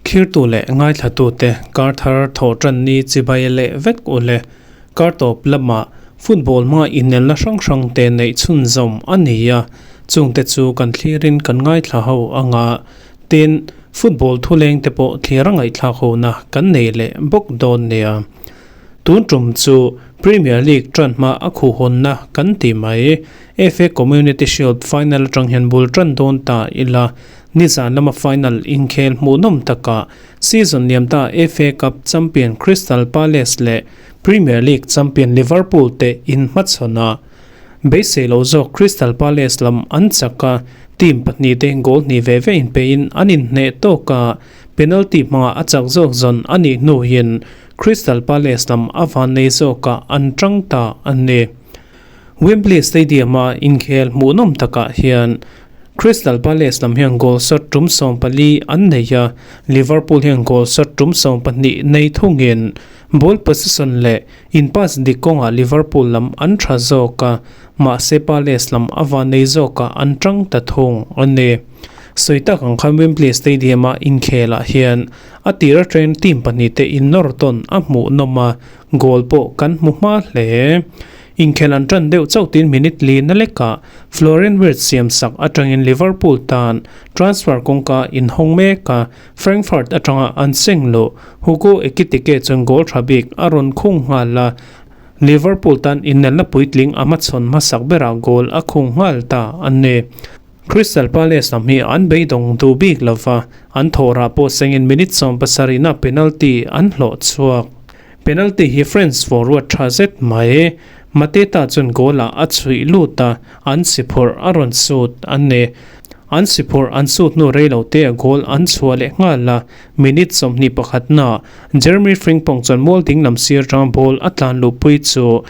Thirtu leh ngaithlatute kar thar thawh tan ni chibai leh vek u le. Kar tawp lamah football hmanga inelna hrang hrang te neih chhunzawm a ni a, chungte chu kan thlirin kan ngaithla ho anga tin football thuleng te pawh thlir a ngaihthlak hona kan nei leh bawk dawn nia. Tun tum chu Premier League tan hma a khuhhawnna kan ti mai. FA Community Shield final atang hian bul tan dawn ta ila Nizan lama final inkhel hmuhnawm takah season liam ta FA Cup champion Crystal Palace leh Premier League champion Liverpool te inhmachhawn a. Beisei lo zawk Crystal Palace lam an chak a, team pahnihte goal hnih ve ve inpeiin an inhneh tawk a, penalty hmangah a chak zawk zawn a nih hnuin Crystal Palace lam a vannei zawkah an tang ta a ni. Wembley Stadium-a inkhel hmuhnawm takah hian Crystal Palace lam hian goal shot tum 14 an nei a, Liverpool hian goal shot tum 12 nei thungin ball possession leh in pass dik kawngah Liverpool lam an tha zawk a, mahse Palace lam a van nei zawkah an tang ta thung a ni. Sawi tak ang khan Wembley Stadium-a inkhelah hian a tir atangin team pahnihte innawr tawn a hmuhnawm a, goal pawh kan hmu hma hle. Inkhel an tan deuh chauh tin minute li na lekah Florian Wirtz siam sak atangin Liverpool tan transfer kawngka inhawng mek a, Frankfurt atanga an seng loh Hugo Ekitike chuan goal tha bik a rawn khung nghal a, Liverpool tan inelna puitling a hmachhawn hmasak berah goal a khung nghal ta a ni. Crystal Palace lam hi an beidawng duh bik lova, an thawhrah pawh sengin minute 70 na penalty an hlawh chhuak. Penalty hi France forward tha zet mai. Mateta chuan goal ah a chhuih lut a, an si phurh a rawn sut a ni. An si phurh an sut hnu rei lo te a goal an chhuah leh nghal a, minute 21 na Jeremy Frimpong chuan mual ding lam sir atanga ball a tlan luh pui chu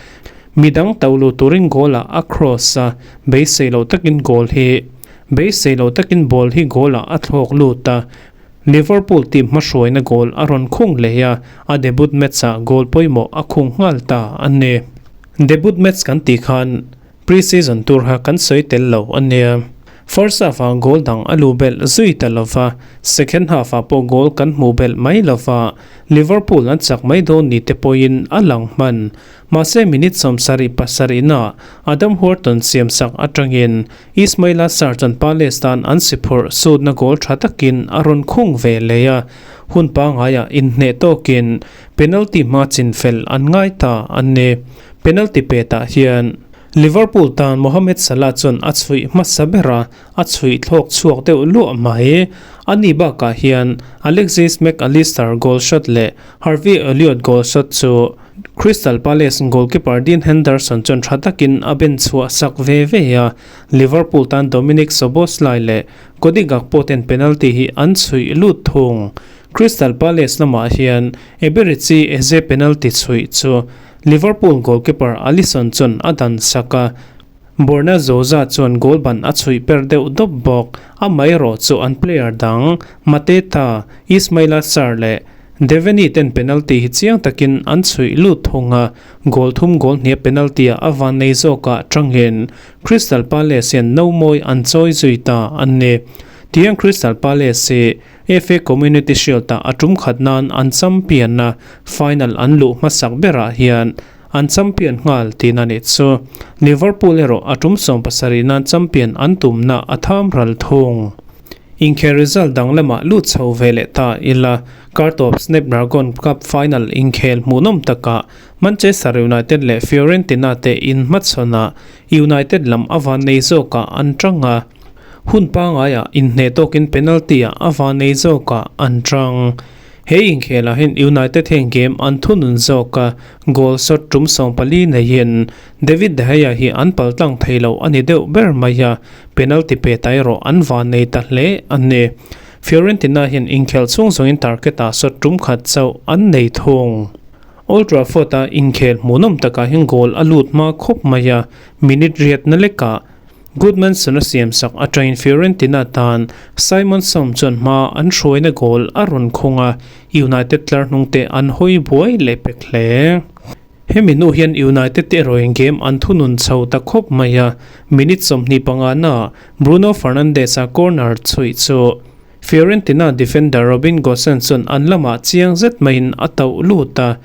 midang to lu turin goal ah a cross a, beisei lo takin goal hi beisei lo takin ball hi goal ah a thlawk lut a. Liverpool team hmahruaina goal a rawn khung leh a, a debut match-ah goal pawimawh a khung nghal ta a ni. Debut match kan tih khan pre-season tur kha kan sawi tel lo a nia. First half-ah goal dang a luh belh zui ta lo va, second half-ah pawh goal kan hmuh belh mai lo va, Liverpool an chak mai dawn ni te pawhin a lang hman. Mahse minute 77 na Adam Wharton siamsak atangin Ismaila Sarr chuan Palace tan an si phurh sutna goal tha takin a rawn khung ve leh a, hun pangaiah inhneh tawkin penalty hma chin fel an ngai ta a ni. Penalty petah hian Liverpool tan Mohamed Salah chuan a chhuih hmasa ber a, a chhuih thlawk chhuak deuh luah mai. Ani bakah hian Alexis Mac Allister goal shot leh Harvey Elliott goal shot chu Crystal Palace goalkeeper Dean Henderson chuan tha takin a ben chhuah sak ve ve a, Liverpool tan Dominik Szoboszlai leh Cody Gakpo ten penalty hi an chhuih lut thung. Crystal Palace lamah hian Eberechi Eze penalty chhuih chu Liverpool goalkeeper Alisson chuan a dan sak a, Borna Zoza chuan goal ban a chhuih per deuh dawp bawk. Amaherawh chu an player dang Mateta, Ismaila Sarr leh Devaney ten penalty hi chiang takin an chhuih lut thung a, goal thum goal hniah penalty ah a van nei zawkah tangin Crystal Palace hian no mawi an chawi zui ta a ni. Tiang Crystal Palace hi FA Community Shield ah a tum khat nan an champion a, final an luh hmasak berah hian an champion nghal tihna nih chu. Liverpool erawh a tum 70 nan champion an tumna a tham ral thung. Inkhel result dang lamah lut chho ve leh ta ila, Kartawp Snapdragon Cup final inkhel hmuhnawm takah Manchester United leh Fiorentina te inhmachhawn a, United lam a van nei zawkah an tang a, hun pangaiah inhneh tawkin penalty ah a van nei zawkah an tang. He inkhelah hian United hian game an thunun zawk a, goal shot tum 14 neiin David De Gea hi an paltlang thei lo a ni deuh ber mai a, penalty pe ta erawh an van nei ta hle a ni. Fiorentina hian inkhelh chhung zawngin target-ah shot tum khat chauh an nei thung. Old Trafford-a inkhel hmuhnawm takah hian goal a lut hma khawp mai a, minute riatna lekah Gudmundsson a siamsak atangin Fiorentina tan Simon Sohm chuan hma an hruaina goal a rawn khung a, United tlar hnungte an hawi buai leh pek hle. Hemi hnu hian United te erawhin game an thunun chho ta khawp mai a, minute 25 na Bruno Fernandes-a corner chhuih chu Fiorentina defender Robin Gosens chuan an lamah chiang zet maiin a tauh lut a,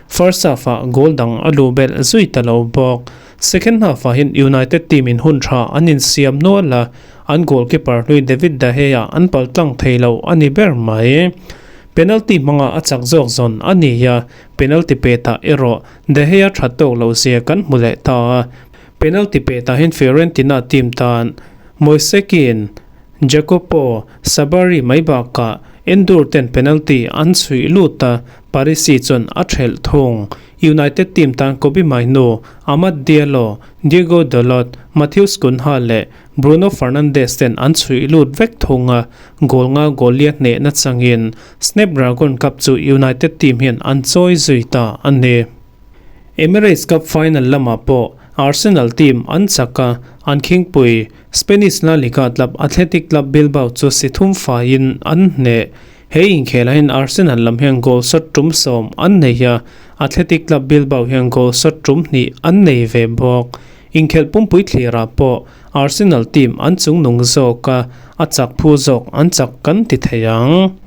first half-ah goal dang a luh belh zui ta lo bawk. Second half-ah hian United team in hun tha an insiam nual a, an goalkeeper hlui David De Gea an pal tlang thei lo a ni ber mai. Penalty hmanga a chak zawk zawn a ni a, penalty petah erawh De Gea tha tawk loh zia kan hmu leh ta a. Penalty petah hian Fiorentina team tan Moise Kean, Jacopo Sabari mai bakah Endur ten penalty an chhuih lut a, Parisi chuan a thelh thung. United team tan Kobbie Mainoo, Amad Diallo, Diego Dalot, Matheus Cunha leh Bruno Fernandes ten an chhuih lut vek thung a, goal nga goal lia hnehna changin Snapdragon Cup chu United team hian an chawi zui ta a ni. Emirates Cup final lamah pawh Arsenal team an chak a, an khingpui Spanish La Liga club Athletic Club Bilbao chu si thum faiin an hneh. He inkhelah hian Arsenal lam hian goal shot tum 10 an nei a, Athletic Club Bilbao hian goal shot tum 2 an nei ve bawk. Inkhelh pumpui thlirah pawh Arsenal team an chungnung zawk a, a chak phu zawk an chak kan ti thei ang.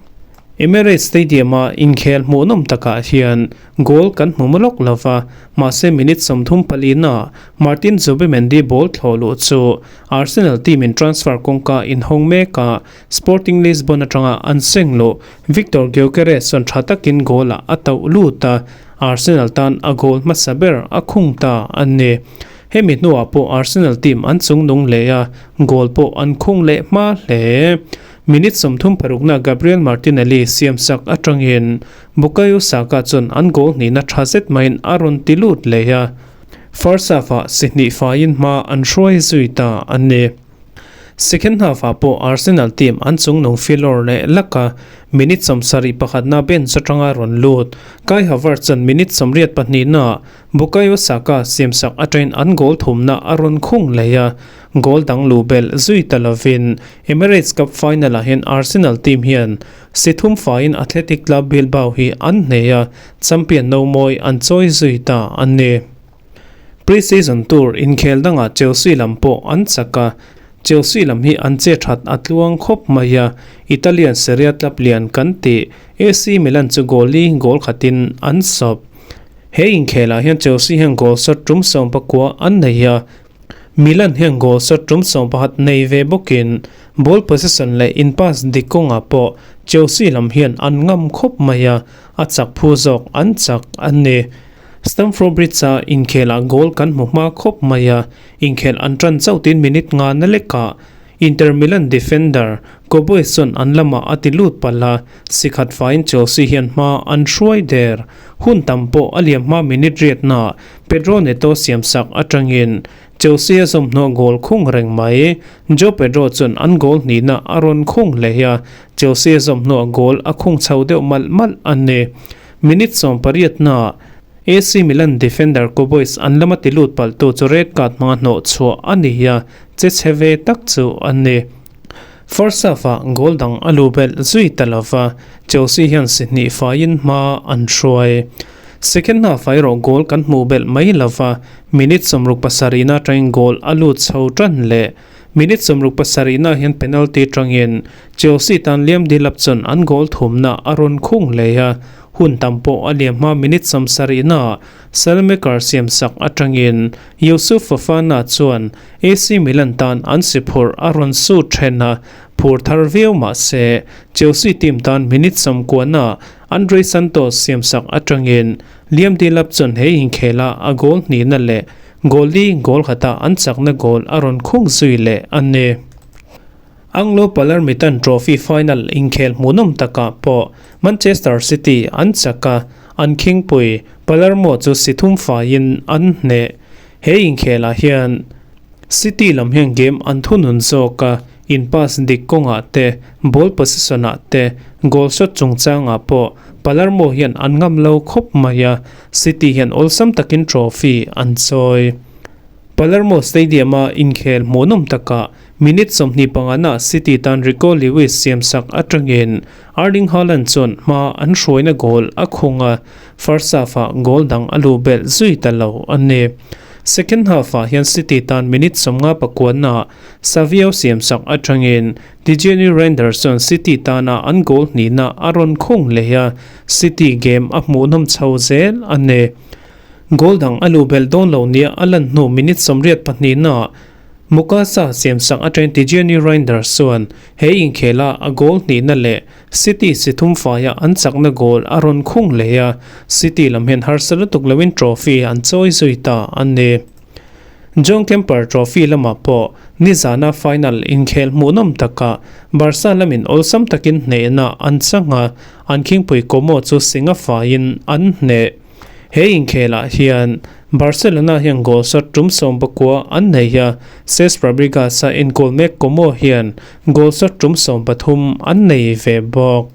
Emirates Stadium-a inkhel hmuhnawm takah hian goal kan hmu lawk lo va, mahse minute 34 na Martin Zubimendi ball thlawh luh chu Arsenal team-in transfer kawngka inhawng mek a, Sporting Lisbon atanga an seng luh Victor Gyokeres chuan tha takin goal-ah a tauh lut a, Arsenal tan a goal hmasa ber a khung ta a ni. Hemi hnuah pawh Arsenal team an chungnung leh a, goal pawh an khung leh hma hle. Minute 36 na Gabriel Martinelli siamsak atangin Bukayo Saka chuan an goal hnihna tha zet maiin a rawn ti lut leh a, first half-ah si hnih faiin hma an hruai zui ta a ni. Second half-ah pawh Arsenal team an chungnung filawr leh lak a, minute 71 na bench atanga rawn lut Kai Havertz chuan minute 82 na Bukayo Saka siamsak atangin an goal thumna a rawn khung leh a, goal dang luh belh zui ta lovin Emirates Cup final-ah hian Arsenal team hian si thum faiin Athletic Club Bilbao hi an hneh a, champion no mawi an chawi zui ta a ni. Pre-season tour inkhel dangah Chelsea lam pawh an chak a, Chelsea lam hi an che that a tluang khawp mai a, Italian Serie A club lian kan tih AC Milan chu goal li goal khatin an sawp. He inkhelah hian Chelsea hian goal shot tum 19 an nei a, Milan hian goal shot tum 11 nei ve bawkin ball possession leh in pass dik kawngah pawh Chelsea lam hian an ngam khawp mai a, a chak phu zawk an chak a ni. Stamford Bridge-a inkhelah goal kan hmu hma khawp mai a, inkhel an tan chauh tin minute nga na lekah Inter Milan defender Cowboys chuan an lamah a ti lut palh a, sikhat faiin Chelsea hian hma an hruai der. Hun tam pawh a liam hma minute riatna Pedro Neto siamsak atangin Chelsea a zawmhnaw goal khung reng mai. Joao Pedro chuan an goal hnihna a rawn khung hle a, Chelsea a zawmhnaw goal a khung chho deuh malh malh a ni. Minute 18 na AC Milan defender Cowboys an lama ti lut palh tu chu red card hmanga hnawh chhuah a ni a, che chhe ve tak chu a ni. First half-ah goal dang a lu belh zui ta lova, Chelsea hian si hnih faiin hma an hruai. Second half-ah erawh goal kan hmuh belh mai lova, minute 67 na atangin goal a lut chho tan leh. Minute 67 na hian penalty tangin Chelsea tan Liam Delap chuan an goal thumna a rawn khung leh a, hun tam pawh a liam hma minute 70 na Saelemaekers siamsak atangin Youssouf Fofana chuan AC Milan tan an si phurh a rawn su then a, phur thar viau mah se Chelsea team tan minute 90 na Andre Santos siamsak atangin Liam Delap chuan he inkhela a goal hnihna leh goal li goal khata an chakna goal a rawn khung zui leh a ni. Anglo Palermitan Trophy final inkhel hmuhnawm takah pawh Manchester City an chak a, an khingpui Palermo chu si thum faiin an hneh. He inkhelah hian City lam hian game an thunun zawk a, in pass dik kawngah te, ball possession-ah te, goal shot chungchangah pawh Palermo hian an ngam lo khawp mai a, City hian awlsam takin trophy an chawi. Palermo Stadium-a inkhel hmuhnawm takah Minute 25 na City tan Rico Lewis siamsak atangin Erling Haaland chuan hma an hruaina goal a khung a, first half-ah goal dang a luh belh zui ta lo a ni. Second half-ah hian City tan minute 59 naah Savio siamsak atangin Tijjani Reijnders chuan City tana an goal hnihna a rawn khung leh a, City game a hmuhnawm chho zel a ni. Goal dang a luh belh dawn lo nia a lan hnu minute 82 naah Mukasa siamsak atangin Tijjani Reijnders chuan he inkhela a goal hnihna leh City si thum faia an chakna goal a rawn khung leh a, City lam hian harsa lutuk loin trophy an chawi zui ta a ni. Joan Gamper Trophy lamah pawh nizana final inkhel hmuhnawm takah Barca lamin awlsam takin hnehna an chang a, an khingpui Como chu singa faiin an hneh. He inkhelah hian Barcelona hian goal shot tum 19 an nei a, Cesc Fabregas-a enkawl mek Como hian goal shot tum 13 an nei ve bawk.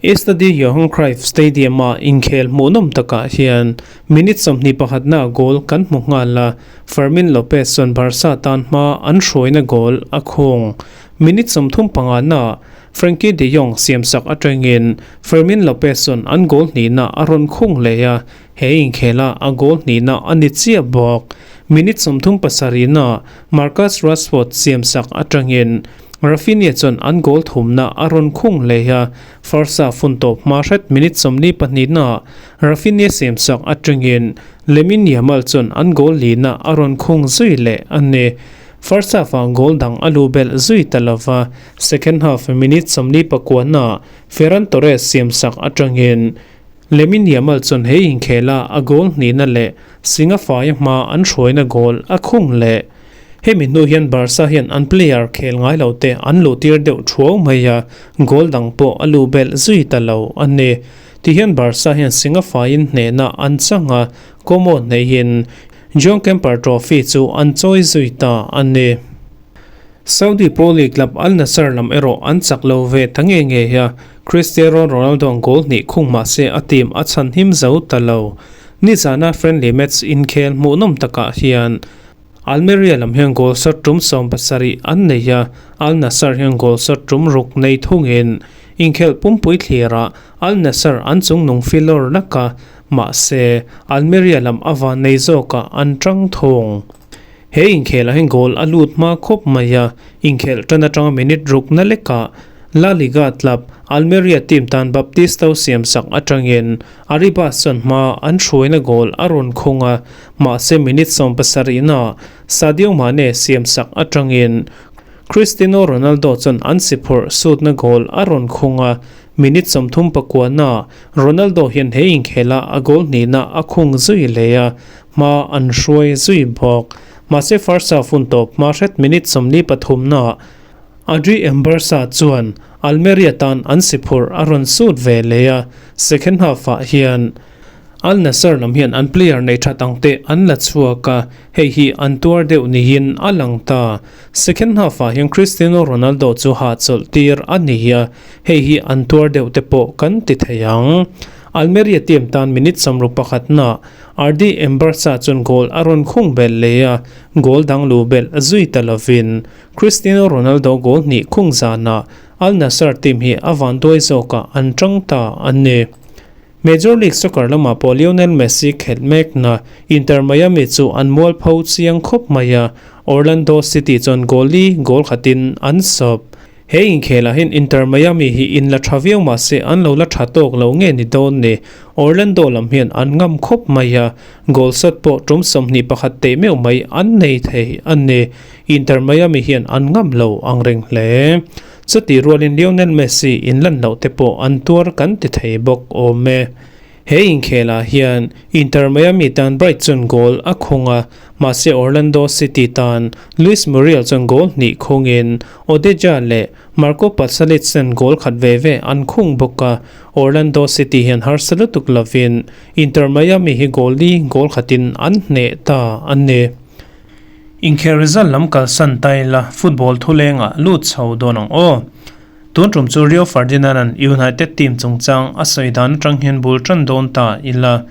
Estadi Johan Cruyff Stadium-a inkhel hmuhnawm takah hian minute 21 na goal kan hmu nghal a, Fermin Lopez chuan Barca tan hma an hruaina goal a khung. Minute 35 na Frenkie de Jong siamsak atangin Fermin Lopez chuan an goal hnihna a rawn khung leh a, he inkhela a goal hnihna a ni chiah bawk. Minute 37 na Marcus Rashford siamsak atangin Raphinha chuan an goal thumna a rawn khung leh a, first half hun tawp hma hret minute 42 na Raphinha siamsak atangin Lamine Yamal chuan an goal lina a rawn khung zui leh a ni. First half ah goal dang a luh belh zui ta lova, second half minute 49 na Ferran Torres siamsak atangin Lamine Yamal chuan he inkhela a goal hnihna leh singa faia hma an hruaina goal a khung leh. Hemi hnu hian Barca hian an player khel ngai lo te an luh tir deuh thuau mai a, goal dang pawh a luh belh zui ta lo a ni. Tihian Barca hian singa faiin hnehna an chang a, Como hneihin Joan Gamper Trophy chu an chawi zui ta a ni. Saudi Pro League club Al Nassr lam erawh an chak lo ve ta nge nge a, Cristiano Ronaldo goal hnih khung mah se a team a chhan him zo ta lo. Nizana friendly match inkhel hmuhnawm takah hian Almeria lam hian goal shot tum 70 an nei a, Al Nassr hian goal shot tum ruk nei thungin inkhel pumpui thlirah Al Nassr an chungnung filawr laka, mahse Almeria lam avan nei zawkah an tang thung. He inkhelah hian goal a lut hma khawp mai a, inkhelh tan atanga minute ruk na lekah La Liga club Almeria team tan Baptistao siamsak atangin Arribas chuan hma an hruaina goal a rawn khung a, mahse minute 70 na Sadio Mane siamsak atangin Cristiano Ronaldo chuan an si phurh sutna goal a rawn khung a, minute 39 na Ronaldo hian he inkhela a goal hnihna a khung zui leh a, hma an hruai zui bawk. Mahse first half hun tawp hma hret minute 43 na Adri Embersa chuan Almeria tan an si phurh a rawn sut ve leh a, second half ah hian Al Nassr lam hian an player nei tha tang te an la chhuak a, hei hi an tuar deuh niin a lang ta. Second half ah hian Cristiano Ronaldo chu ha chawlh tir a ni a, hei hi an tuar deuh te pawh kan ti thei ang. Almeria team tan minute 61 na Ardi Embersa chuan goal a rawn khung belh leh a, goal dang luh belh zui ta lovin Cristiano Ronaldo goal hnih khung zanah Al Nassr team hi a van duai zawkah an tang ta a ni. Major League Soccer lamah pawh Lionel Messi khelh mek na Inter Miami chu an mual pho chiang khawp mai a, Orlando City chuan goal li goal khatin an sawp. He inkhelah hian Inter Miami hi in la tha viau mah se an lo la tha tawk lo nge ni dawn ni. Orlando lam hian an ngam khawp mai a, goal shot pawh tum 21 teh meuh mai an nei thei a ni. Inter Miami hian an ngam lo ang reng hle. Chuti rualin Lionel Messi in lan loh te pawh an tuar kan ti thei bawk awm e. He inkhelah hian Inter Miami tan Bright chuan goal a khung a, mahse Orlando City tan Luis Muriel chuan goal hnih khungin Odeja leh Marco Pasalic ten goal khat ve ve an khung bawk a, Orlando City hian harsa lutuk lovin Inter Miami hi goal li goal khatin an hneh ta a ni. Inkhel result lam kalsan ta ila football thulengah lut chho dawn ang aw. Tun tum chu Rio Ferdinand an United team chungchang a sawi dan atang hian bul tan dawn ta ila.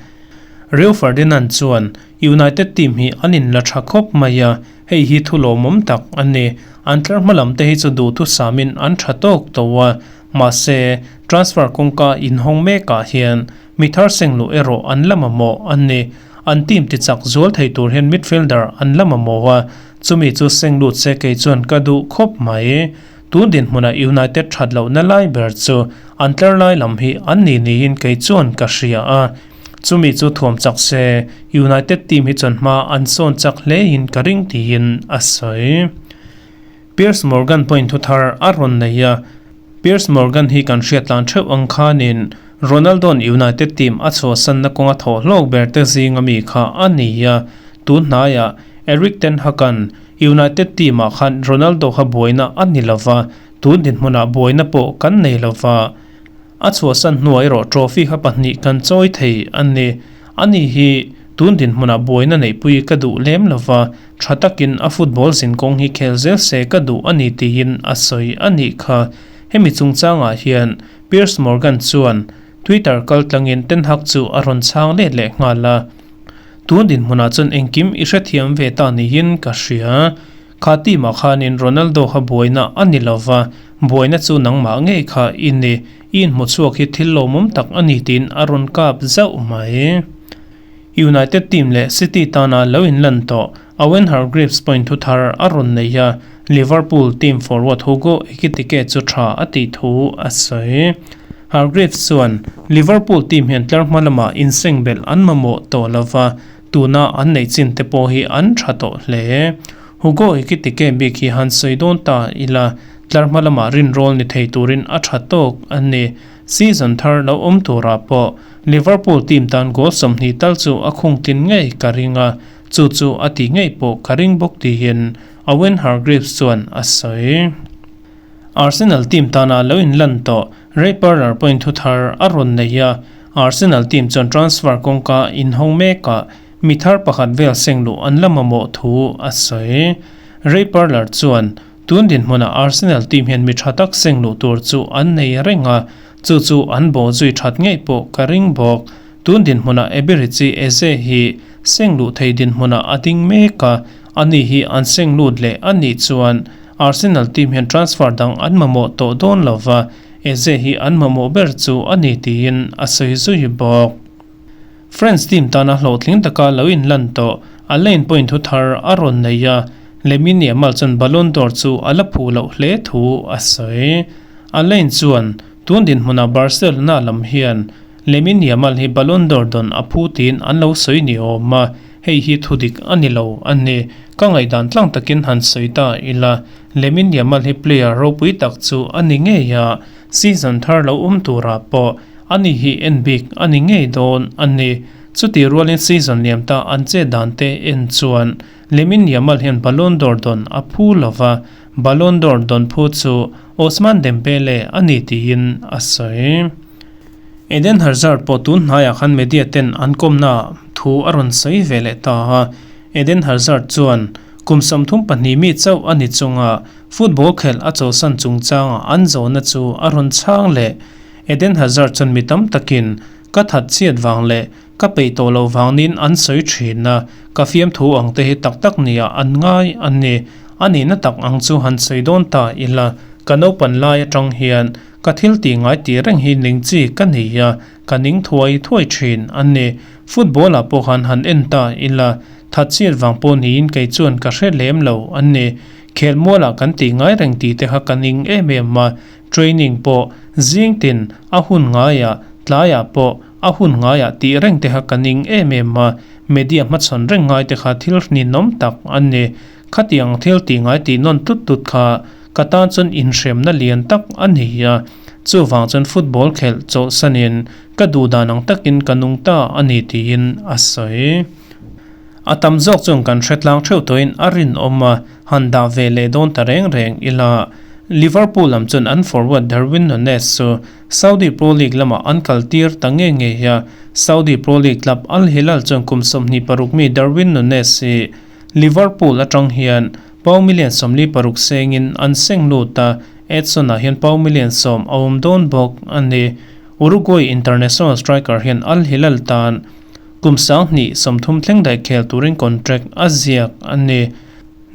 Rio Ferdinand chuan United team hi an inla tha khawp mai a, hei hi thu lawmawm tak a ni. An tlar hma lam te hi chu duhthusamin an tha tawk tawh a, mahse transfer kawngka inhawng mekah hian mi thar seng luh erawh an la mamawh a ni. An team ti chak zual thei tur hian midfielder an la mamawh a, chumi chu seng lut se kei chuan ka duh khawp mai. Tun dinhmunah United that lohna lai ber chu an tlar lai lam hi an ni niin kei chuan ka hria a. Chumi chu thuam chak se United team hi chuan hma an sawn chak hlein ka ring tiin a sawi. Piers Morgan pawhin thu thar a rawn nei a, Piers Morgan hi kan hriat tlan theuh ang khanin Ronaldo-a'n United team a chhuahsanna kawnga thawh hlawk ber te zinga mi kha a ni a, tun hnaiah Erik ten Hag-a'n United team-ah khan Ronaldo kha buaina a ni lova, tun dinhmunah buaina pawh kan nei lova. A chhuahsan hnuah erawh trophy kha pahnih kan chawi thei a ni. Ani hi tun dinhmunah buaina neihpui ka duh lem lova, tha takin a football zinkawng hi khel zel se ka duh a ni tiin a sawi a nih kha. Hemi chungchangah hian Piers Morgan chuan Twitter kaltlangin Ten Hag chu a rawn chhang let leh nghal a. Tun dinhmunah chuan engkim i hrethiam ve ta niin ka hria. Kha team-ah khanin Ronaldo kha buaina a ni lova, buaina chu nangmah ngei kha i ni. I inhmuchhuak hi thil lawmawm tak a ni tiin a rawn kap zauh mai. United team leh City tana lo inlan tawh Owen Hargreaves point thu thar a rawn nei a, Liverpool team forward Hugo Ekitike chu tha a tih thu a sawi. Hargreaves chuan, Liverpool team hian tlar hma lamah inseng belh an mamawh tawh lova, tuna an neih chin te pawh hi an tha tawh hle. Hugo Ekitike bik hi han sawi dawn ta ila, tlar hma lamah rinrawl ni thei turin a tha tawk a ni. Season thar lo awm turah pawh Liverpool team tan goal 20 tal chu a khung tlin ngei ka ring a, chu chu a tih ngei pawh ka ring bawk tiin Owen Hargreaves chuan a sawi. Arsenal team tana lo inlan tawh Ray Parlour pawhin thu thar a rawn nei a, Arsenal team chuan transfer kawngka inhawng mekah mi thar pakhat vel seng luh an la mamawh thu a sawi. Ray Parlour chuan Tun dinhmunah Arsenal team hian mi tha tak seng luh tur chu an nei reng a, chu chu an bawh zui that ngei pawh ka ring bawk. Tun dinhmunah Eberechi Eze hi seng luh thei dinhmunah a ding mek a, ani hi an seng lut leh a nih chuan Arsenal team hian transfer dang an mamawh tawh dawn lo va, Eze hi an mamawh ber chu a ni tiin a sawi zui bawk. France team tana hlawhtling taka lo inlan tawh Alain pawhin thu thar a rawn nei a, Lamine Yamal chuan Ballon d'Or chu a la phu loh hle thu a sawi. Alain chuan, Tun dinhmunah Barcelona lam hian Lamine Yamal hi Ballon d'Or dawn a phu tiin an lo sawi ni awm a, hei hi thu dik a ni lo a ni. Ka ngaihdan tlang takin han sawi ta ila, Lamine Yamal hi player ropui tak chu a ni ngei a, season thar lo awm turah pawh Ani hi en bik a ni ngei dawn a ni. Chutih rualin season liam ta an chet dan te en chuan Lamine Yamal hian Ballon d'Or dawn a phu lo va, Ballon d'Or dawn phu chu Ousmane Dembele a ni tiin a sawi. Eden Hazard pawh tun hnaiah khan media ten an kawmna thu a rawn sawi ve leh ta a, Eden Hazard chuan kum 32 mi chauh a ni chunga football khelh a chawlhsan chungchanga an zawhna chu a rawn chhang leh. Eden Hazard chuan mi tam takin ka that chhiat vang leh ka peih tawh loh vangin an sawi thin a, ka fiamthu ang te hi tak tak nia an ngai a ni. A nihna tak ang chu han sawi dawn ta ila, ka naupan lai atang hian ka thil tih ngai tih reng hi ning chi ka ni a, ka ning thuai thuai thin a ni. Football ah pawh han han en ta ila, that chhiat vang pawh niin kei chuan ka hre lem lo a ni. Khelmualah kan tih ngai reng tih te kha ka ning em em a, Training pawh zing tin a hun ngaiah, tlaiah pawh a hun ngaiah tih reng te kha ka ning em em a, media hmachhawn reng ngai te kha thil ninawm tak a ni. Khatiang thil tih ngai tih nawn tut tut kha ka tan chuan inhremna lian tak a ni a, chuvang chuan football khelh chawlhsanin ka duh dan ang takin ka nung ta a ni tiin a sawi. A tam zawk chuan kan hre tlang theuh tawhin a rinawm a, han dah ve leh dawn ta reng reng ila. Liverpool lam chuan an forward Darwin Nunez chu Saudi Pro League lamah an kal tir ta nge ngei a, Saudi Pro League club Al Hilal chuan kum 26 mi Darwin Nunez hi Liverpool atang hian pound million 46 sengin an seng lut a, Edson-ah hian pound million 10 a awm dawn bawk a ni. Uruguay international striker hian Al Hilal tan. Kum 2030 thleng daih khel turin contract a ziak a ni.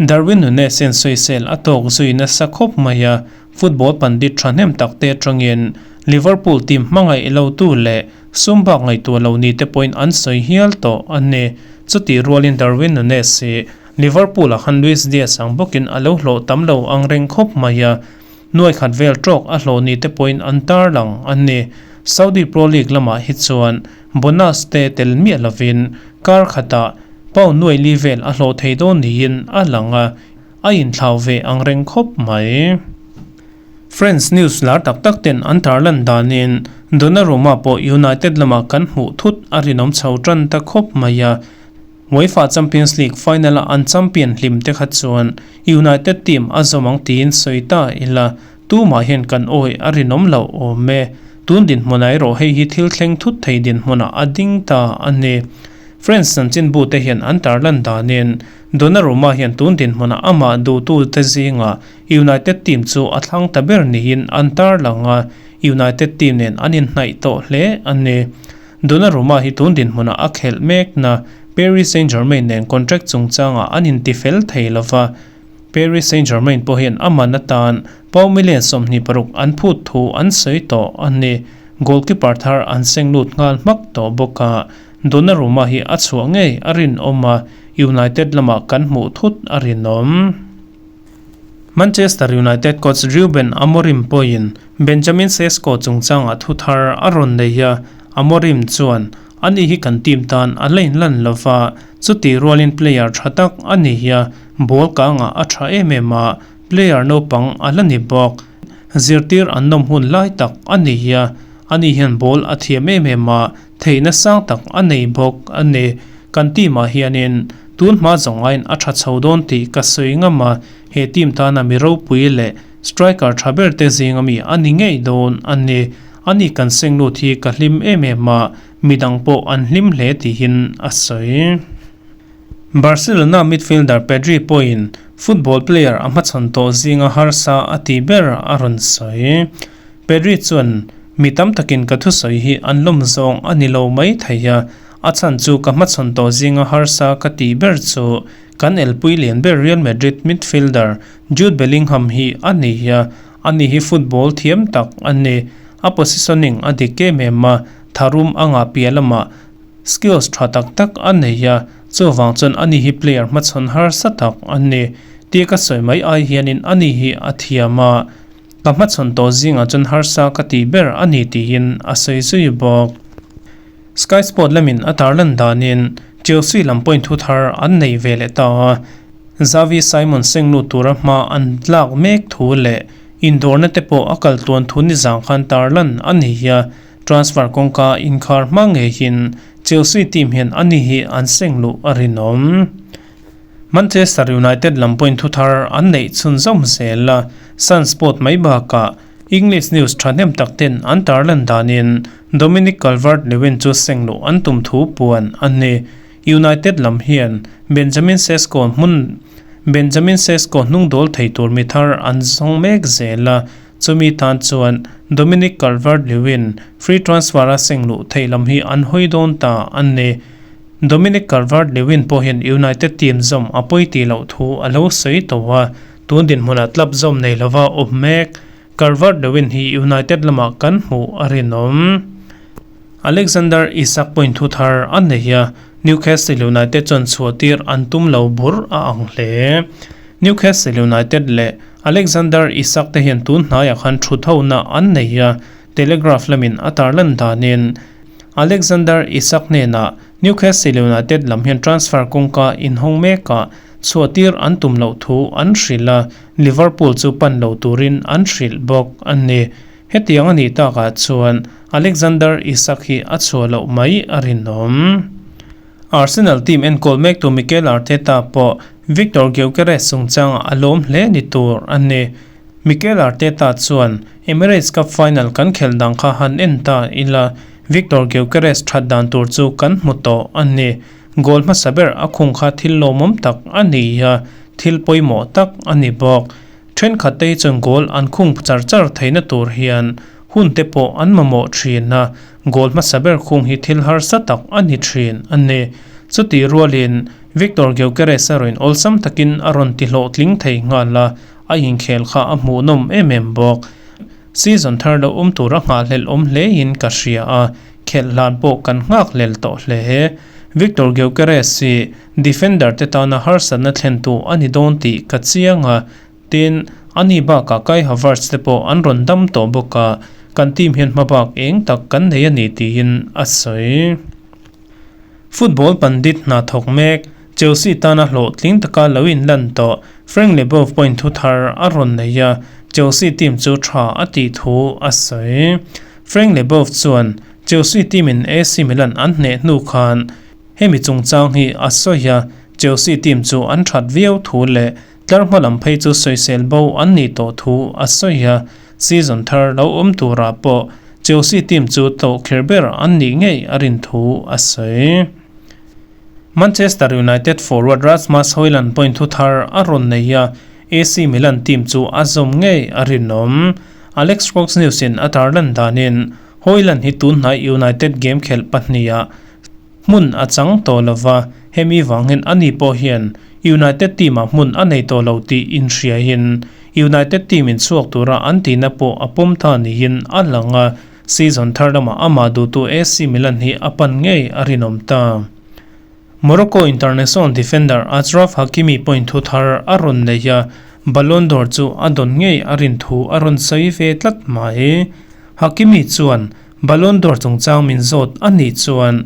Darwin Nunez hian sawisel a tawk zui nasa khawp mai a, football pandit thahnem tak te atangin Liverpool team hmangaih lotu leh sum bak ngaihtuah lo ni te pawhin an sawi hial tawh a ni. Chutih rualin Darwin Nunez hi Liverpool-ah khan Luis Diaz ang bawkin a lo hlawh tam lo ang reng khawp mai a, nuai khat vel tawk a hlawh ni te pawhin an tarlang a ni. Saudi Pro League lamah hi chuan bonus te tel miah lovin kar khatah pound nuai li vel a hlawh thei dawn niin a lang a, a inthlau ve ang reng khawp mai. French news lar tak tak ten an tarlan danin Donnarumma pawh United lamah kan hmuh thut a rinawm chho tan ta khawp mai a, UEFA Champions League final-a an champion hlim te kha chuan United team a zawm ang tiin sawi ta ila, tumah hian kan awi a rinawm loh awm e. Tun dinhmunah erawh hei hi thil thleng thut thei dinhmunah a ding ta a ni. French chanchinbu te hian an tarlan danin Donnarumma hian tun dinhmunah amah duhtute zingah United team chu a thlang ta ber niin an tarlang a, United team nen an inhnaih tawh hle a ni. Donnarumma hi tun dinhmunah a khelh mekna Paris Saint-Germain nen contract chungchangah an intifel thei lova, Paris Saint-Germain pawh hian a man atan pound million 26 an phut thu an sawi tawh a ni. Goalkeeper thar an seng lut nghal hmak tawh bawk a, Donnarumma hi a chhuah ngei a rinawm a, United lamah kan hmuh thut a rinawm. Manchester United coach Ruben Amorim pawhin Benjamin Sesko chungchangah thu thar a rawn nei a, Amorim chuan, Ani hi kan team tan a la inlan lo va, chutih rualin player tha tak a ni hi a, ball kangah a tha em em a, player naupang a la ni bawk. Zirtir an nawm hun lai tak a ni hi a, ani hian ball a thiam em em a, theihna sang tak a nei bawk a ni. Kan team ah hianin tun hma zawng aiin a tha chho dawn tih ka sawi ngam a, he team tana mi ropui leh striker tha ber te zinga mi a ni ngei dawn a ni. Ani kan seng lut hi ka hlim em em a, midang pawh an hlim hle tihin a sawi. Barcelona midfielder Pedri pawhin football player a hmachhawn tawh zinga harsa a ti ber a rawn sawi. Pedri chuan, Mi tam takin ka thusawi hi an lawm zawng a ni lo mai thei a, a chhan chu ka hmachhawn tawh zinga harsa ka tih ber chu kan elpui lian ber Real Madrid midfielder Jude Bellingham hi a ni a, ani hi football thiam tak a ni. A positioning a dik em em a, tharum a ngah piah lamah skills tha tak tak a nei a, chuvang chuan ani hi player hmachhawn harsa tak a ni. Tia ka sawi mai ai hianin ani hi a thiam a. Ka hmachhawn tawh zingah chuan harsa ka tih ber a ni tiin a sawi zui bawk. Sky Sport lamin a tarlan danin Chelsea lam point thu thar an nei ve leh ta a, Xavi Simons seng lut tura hma an tlak mek thu leh indawrna te pawh a kal tluan thu nizang khan tarlan a ni a, transfer kawngka inkhar hma ngeiin Chelsea team hian ani hi an seng luh a rinawm. Manchester United lam pawhin thuthar an neih chhunzawm zel a, Sun Sport mai bakah English news thahnem tak ten an tarlan danin Dominic Calvert-Lewin chu seng luh an tum thu puan a ni. United lam hian Benjamin Sesko hmun Benjamin Sesko hnungdawl thei tur mi thar an zawng mek zel a, chumi tan chuan Dominic Calvert-Lewin free transfer-a seng luh theih lam hi an hawi dawn ta a ni. Dominic Calvert-Lewin pawh hian United team zawm a pawi tih loh thu a lo sawi tawh a, tun dinhmunah club zawm nei lova awm mek. Calvert-Lewin hi United lamah kan hmuh a rinawm. Alexander Isak pawhin thu thar a nei a, Newcastle United chuan chhuahtir an tum lo bur a ang hle. Newcastle United leh Alexander Isak te hian tun hnaiah khan thuthona an nei a, Telegraph lamin a tarlan danin Alexander Isak hnenah Newcastle United lam hian transfer kawngka inhawng mekah chhuahtir an tum loh thu an hrilh a, Liverpool chu pan lo turin an hrilh bawk a ni. Hetiang a nih takah chuan Alexander Isak hi a chhuah loh mai a rinawm. Arsenal team enkawl mektu Mikel Arteta pawh Viktor Gyokeres chungchangah a lawm hle ni tur a ni. Mikel Arteta chuan, Emirates Cup final kan khelh dang kha han en ta ila, Viktor Gyokeres that dan tur chu kan hmu tawh a ni. Goal hmasa ber a khung kha thil lawmawm tak a ni a, thil pawimawh tak a ni bawk. Thenkhat te hi chuan goal an khung char char theihna tur hian Hun te pawh an mamawh thin a, goal hmasa ber khung hi thil harsa tak a ni thin a ni. Chutih rualin Viktor Gyökeres a rawn awlsam takin a rawn ti hlawhtling thei nghal a, a inkhel kha a hmuhnawm em em bawk. Season thar lo awm tura nghahhlelh awm hlein ka hria a, khelh hlan pawh kan nghakhlel tawh hle. Viktor Gyökeres hi defender te tana harsatna thlentu a ni dawn tih ka chiang a, tin, ani bakah Kai Havertz te pawh an rawn dam tawh bawk a, kan team hian hmabak eng tak kan nei a ni tiin a sawi. Football pandit hna thawk mek, Chelsea tana hlawhtling taka lo inlan tawh Frank Leboeuf pawhin thu thar a rawn nei a, Chelsea team chu tha a tih thu a sawi. Frank Leboeuf chuan Chelsea team in AC Milan an hneh hnu khan hemi chungchang hi a sawi a, Chelsea team chu an that viau thu leh tlar hma lam phei chu sawisel bo an nih tawh thu a sawi a, Season thar lo awm turah pawh Chelsea team chu tawh kher ber an nih ngei a rin thu a sawi. Manchester United forward Rasmus Hojlund point thu thar a rawn nei a, AC Milan team chu a zawm ngei a rinawm. Alex Fox News in a tarlan danin Hojlund hi tunhnai United game khelh pahniha Hmun a chang tawh lo va, hemi vangin ani pawh hian United team-ah hmun a nei tawh lo tih inhriain United team in chhuak tura an tihna pawh a pawm ta niin a lang a, season thar lamah amah duhtu AC Milan hi a pan ngei a rinawm ta. Morocco international defender Achraf Hakimi pawhin thu thar a rawn nei a, Ballon d'Or chu a dawn ngei a rin thu a rawn sawi ve tlat mai. Hakimi chuan Ballon d'Or chungchang min zawt a nih chuan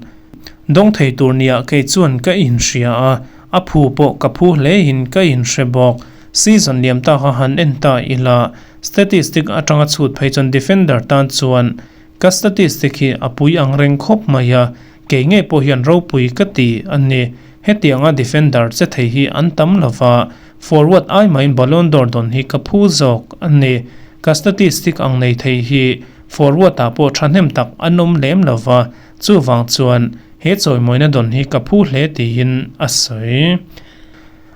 dawng thei tur nia kei chuan ka inhria a, a phu pawh ka phu hlein ka inhre bawk. Season liam ta kha han en ta ila, statistic atanga chhut phei chuan defender tan chuan ka statistic hi a pui ang reng khawp mai a, kei ngei pawh hian ropui ka ti a ni. Hetianga defender che thei hi an tam lova, forward ai maiin Ballon d'Or dawn hi ka phu zawk a ni. Ka statistic ang nei thei hi Forward ah pawh thahnem tak an awm lem lo va, chuvang chuan he chawimawina dawn hi ka phu hle tiin a sawi.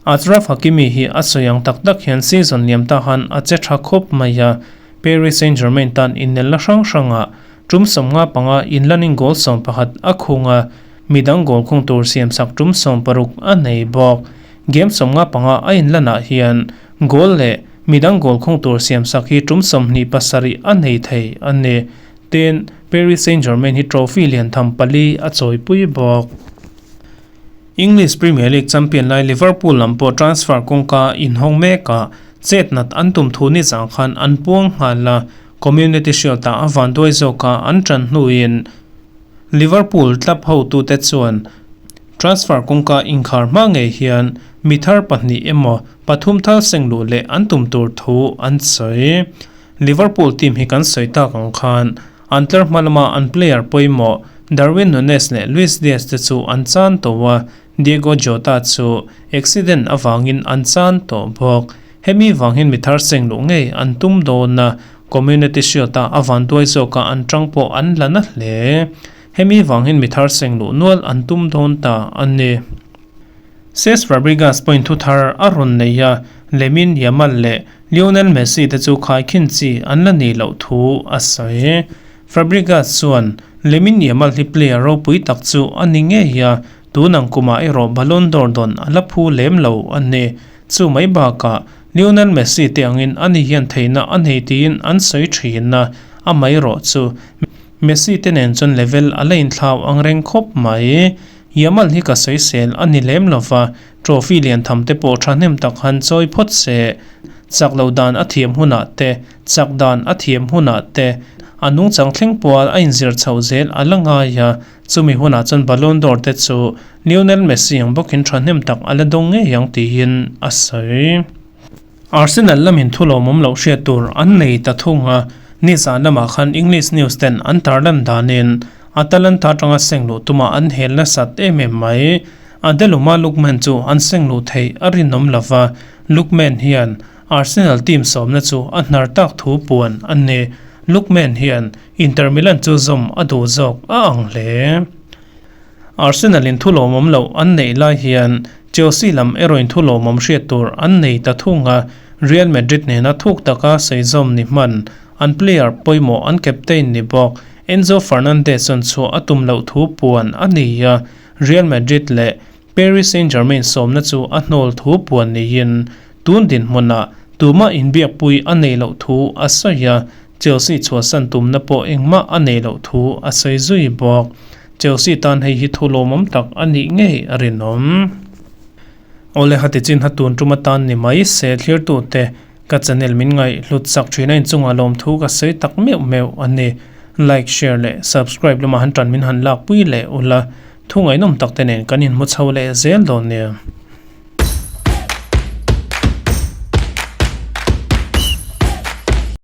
Achraf Hakimi hi a sawi ang tak tak hian season liam ta khan a che tha khawp mai a, Paris Saint-Germain tan innelna hrang hrangah tum 55 inlanin goal 11 a khung a, midang goal khung tur siamsak tum 16 a nei bawk. Game 55 a inlanah hian Goal leh midang goal khung tur siamsak hi tum 27 a nei thei a ni. Tin, Paris Saint-Germain hi trophy lian tham pali a chawipui bawk. English Premier League champion lai Liverpool lam pawh transfer kawngka inhawng mekah chet nat an tum thu ni zang khan an puang nghal a, Community Shield-ah a vanduai zawka an tan hnuin Liverpool club hotute chuan Transfer kawngka inkhar hma ngei hian mi thar pahnih emaw pathum thal seng luh leh an tum tur thu an sawi. Liverpool team hi kan sawi tak ang khan an tlar hma lama an player pawimawh Darwin Nunez leh Luis Diaz te chu an chan tawh a, Diego Jota chu accident avangin an chan tawh bawk. Hemi vang hian mi thar seng luh ngei an tum dawn a, Community Shield-a a vanduai zawka an tang pawh an la na hle. Hemi vang hian mi thar seng luh nual an tum dawn ta a ni. Cesc Fabregas pawhin thu thar a rawn nei a, Lamine Yamal leh Lionel Messi te chu khaikhin chi an la nih loh thu a sawi. Fabregas chuan, Lamine Yamal hi player ropui tak chu a ni ngei a, tun ang kumah erawh Ballon d'Or dawn a la phu lem lo a ni. Chu mai bakah Lionel Messi te angin ani hian theihna a nei tiin an sawi thin a, amaherawh chu Messi te nen chuan level a la inthlau ang reng khawp mai. Yamal hi ka sawisel a ni lem lo va, trophy lian tham te pawh thahnem tak han chawi phawt se. Chak lo dan a thiam hunah te, chak dan a thiam hunah te, a nungchang thleng pual a inzir chhoh zel a la ngai a, chumi hunah chuan Ballon d'Or te chu Lionel Messi ang bawkin thahnem tak a la dawng ngei ang tiin a sawi. Arsenal lamin thu lawmawm loh hriat tur an nei ta thung a, nizan lamah khan English news ten an tarlan danin Atalanta atanga seng luh tuma an hel nasat em em mai. Adeluma Lookman chu an seng luh theih a rinawm lo va, Lookman hian Arsenal team sawmna chu a hnar tak thu puan a ni. Lookman hian Inter Milan chu zawm a duh zawk a ang hle. Arsenal in thu lawmawm loh an neih lai hian Chelsea lam erawhin thu lawmawm hriat tur an nei ta thung a, Real Madrid nena thuk taka sawi zawm ni hman. An player pawimawh an captain ni bawk Enzo Fernandez chuan chhuah a tum loh thu puan a ni a, Real Madrid leh Paris Saint-Germain sawmna chu a hnawl thu puan niin tun dinhmunah tumah inbiakpui a nei loh thu a sawi a, Chelsea chhuahsan tumna pawh engmah a nei loh thu a sawi zui bawk. Chelsea tan hei hi thu lawmawm tak a nih ngei a rinawm. Awle hati chin ha tun tum atan ni mai se thlirtute ka channel min ngaih hlut chak thin a inchungah lawmthu ka sawi tak meuh meuh a ni. Like, share leh subscribe lamah han tan min han lakpui leh ula thu ngaihnawm tak te nen kan inhmu chho leh zel dawn nia.